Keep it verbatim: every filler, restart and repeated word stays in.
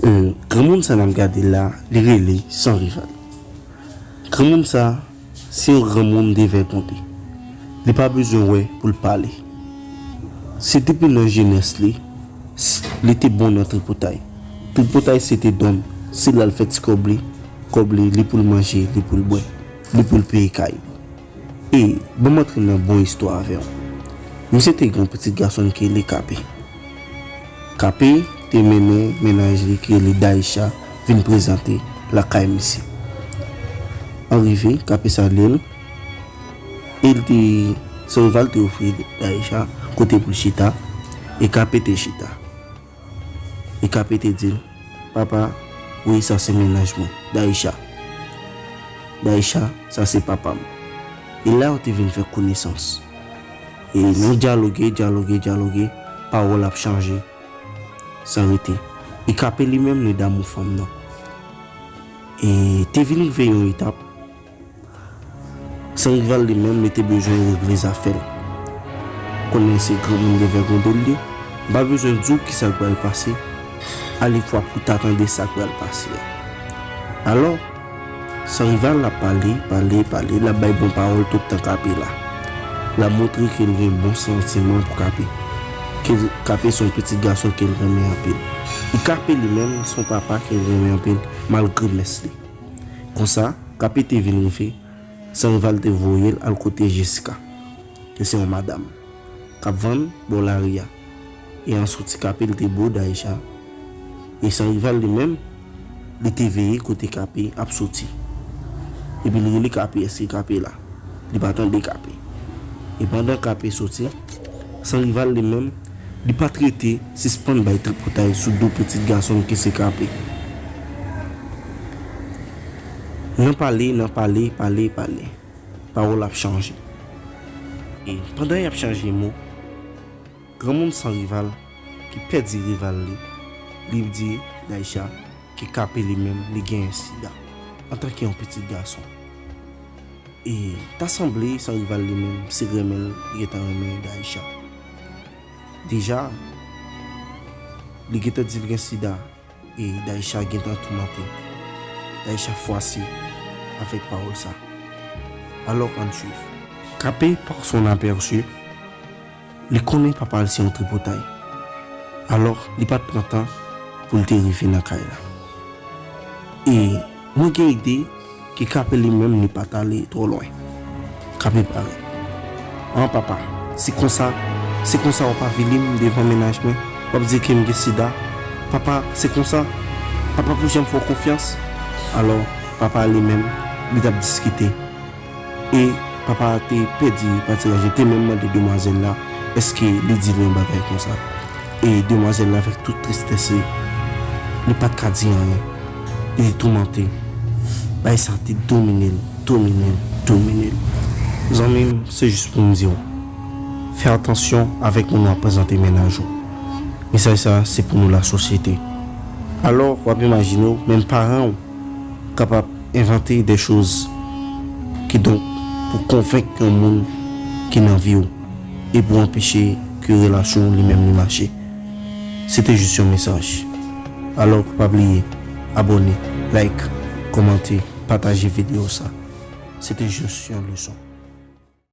Granmoun sa n ap gade la, li rele Sanrival. Granmoun sa, se yon granmoun devègonde. Li pa bezwen wè pou l pale. Se depi nan jenès li, li te bon nan tripotay. Tripotay se te don l. Se la l fè ti kòb li, kòb li, li pou l manje, li pou l bwè, li pou l peye kay. E, ban m antre nan bon istwa avè w. Misye te gen yon pitit gason ki rele Kape. Kape te mennen mennaj li ki rele Daïcha vin prezante lakay misye. An rive, Kape salye l, e l te, Sanrival te ofri Daïcha kote pou l chita, e Kape te chita. E Kape te di l, papa, wi, sa se mennaj mwen, Daïcha. Daïcha, sa se papa m. E la yo te vin fè konesans. E nou dyaloge, dyaloge, dyaloge, pawòl ap chanje san rete. E Kape li menm, li damou fanm nan. E te vin rive yon etap, Sanrival li menm, li te bezwen regle zafè l. Konnen se granmoun devègonde l ye, m pa bezwen di w kisa k pral pase, ale fwa pou w ta tande sa k pral pase a. Alò, Sanrival la pale, pale, pale, l ap bay bon pawòl tout tan Kape la. L ap montre ke l gen bon santiman pou Kape. Ke Kape se yon pitit gason ke l renmen anpil. E Kape li menm, se yon papa ke l renmen anpil, malgre mès li. Konsa, Kape te vin rive, Sanrival te voye l al kote Jessica, ke se yon madanm, k ap vann bò lari a. E an soti Kape, l te bo Daïcha. E Sanrival li menm, li te veye kote Kape ap soti. Epi l rele Kape, èske Kape la? Li pa tande Kape. E pandan Kape soti, Sanrival li menm, li pa t rete sispann bay tripotay sou do pitit gason l ki se Kape. Nan pale, nan pale, pale, pale, pawòl ap chanje. E pandan y ap chanje mo, granmoun Sanrival ki pèdi rival li, li di Daïcha ke Kape li menm, li genyen sida antanke yon pitit gason. E ta sanble Sanrival li menm, se renmen l li gentan renmen Daïcha. Deja, li gentan di l gen sida, e Daïcha gentan toumante Daïcha fwase avèk pawòl sa. Alò, ann swiv. Kape, par son apèsi, li konnen papa l se yon tripotay. Alò, li pa t pran tan pou l te rive nan kay la. E mwen gen ide ke Kape li menm li pa t ale twò lwen. Kape parèt. An papa, se konsa, se konsa w ap avili m devan mennaj mwen? W ap di ke m gen sida? Papa, se konsa? Papa pou janm fè w konfyans? Alò, papa li menm, li t ap diskite. E papa a te pèdi pati raje, te menm mande demwazèl la èske li di li yon bagay konsa. E demwazèl la, avèk tout tristès li, li pa t ka di anyen. Li te toumante. Bagay sa te domine l, domine l, domine l. Zanmi m, se jis pou m di w, fè atansyon avèk moun w ap prezante mennaj ou. Mesaj sa, se pou nou lasosyete. Alò, w ap imajine w, menm paran w kapab envante de choz kidonk pou konvenk yon moun ki nan vi w e pou anpeche ke relasyon w li menm li mache. Se te jis yon mesaj. Alò, pa bliye abòne, like, kòmante, pataje videyo sa. Se te jis yon leson.